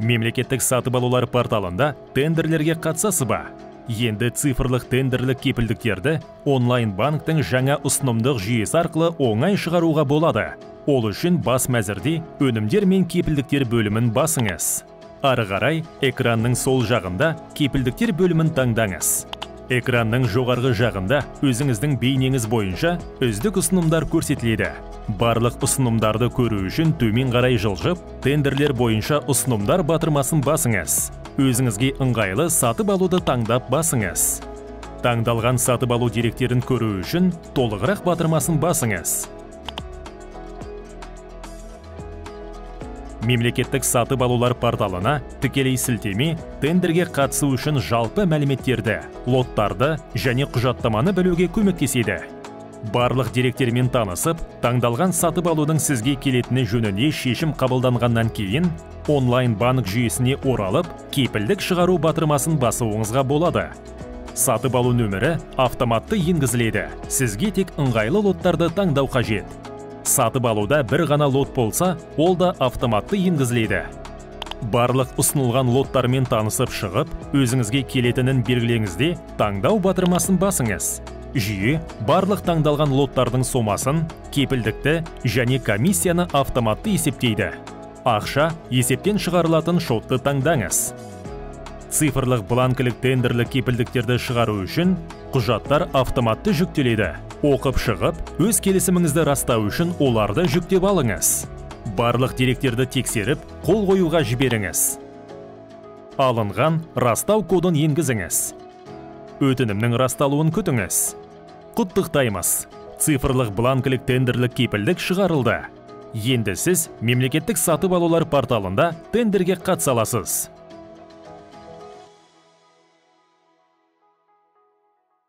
Мемлекеттік сатып алулар порталында тендерлерге қатысасыз ба? Енді цифрлық тендерлік кепілдіктерді онлайн банктің жаңа ұсынымдық жүйесі арқылы оңай шығаруға болады. Ол үшін бас мәзірде өнімдер мен кепілдіктер бөлімін басыңыз. Ары қарай экранның сол жағында кепілдіктер бөлімін таңдаңыз. Экранның жоғарғы жағында өзіңіздің бейнеңіз бойынша үздік ұсынымдар көрсетіледі. Барлық ұсынымдарды көру үшін төмен қарай жылжып, тендерлер бойынша ұсынымдар батырмасын басыңыз. Өзіңізге ыңғайлы сатып алуды таңдап басыңыз. Таңдалған сатып алу деректерін көру үшін толығырақ батырмасын басыңыз. Мемлекеттік сатып алулар порталына тікелей сілтеме тендерге қатысу үшін жалпы мәліметтерді, лоттарды және құжаттаманы білуге көмектеседі. Барлық деректермен танысып, таңдалған сатып алудың сізге келетіні жөнінде шешім қабылданғаннан кейін онлайн банк жүйесіне оралып, кепілдік шығару батырмасын басуыңызға болады. Сатып алу нөмірі автоматты енгізіледі. Сізге тек ыңғайлы лоттарды таңдау қажет. Сатып алуда бір ғана лот болса, ол да автоматты енгізіледі. Барлық ұсынылған лоттармен танысып шығып, өзіңізге келетінін белгілеңіз де, таңдау батырмасын басыңыз. Жүйе барлық таңдалған лоттардың сомасын, кепілдікті және комиссияны автоматты есептейді. Ақша есептен шығарылатын шотты таңдаңыз. Цифрлық бланкілік тендерлік кепілдіктерді шығару үшін құжаттар автоматты жүктеледі. Оқып шығып, өз келісіміңізді растау үшін оларды жүктеп алыңыз. Барлық деректерді тексеріп, қол қоюға жіберіңіз. Алынған растау кодын енгізіңіз. Өтінімнің расталуын күтіңіз. Құттықтаймыз! Цифрлық бланкілік тендерлік кепілдік шығарылды. Енді сіз мемлекеттік сатып алулар порталында тендерге қатыса аласыз.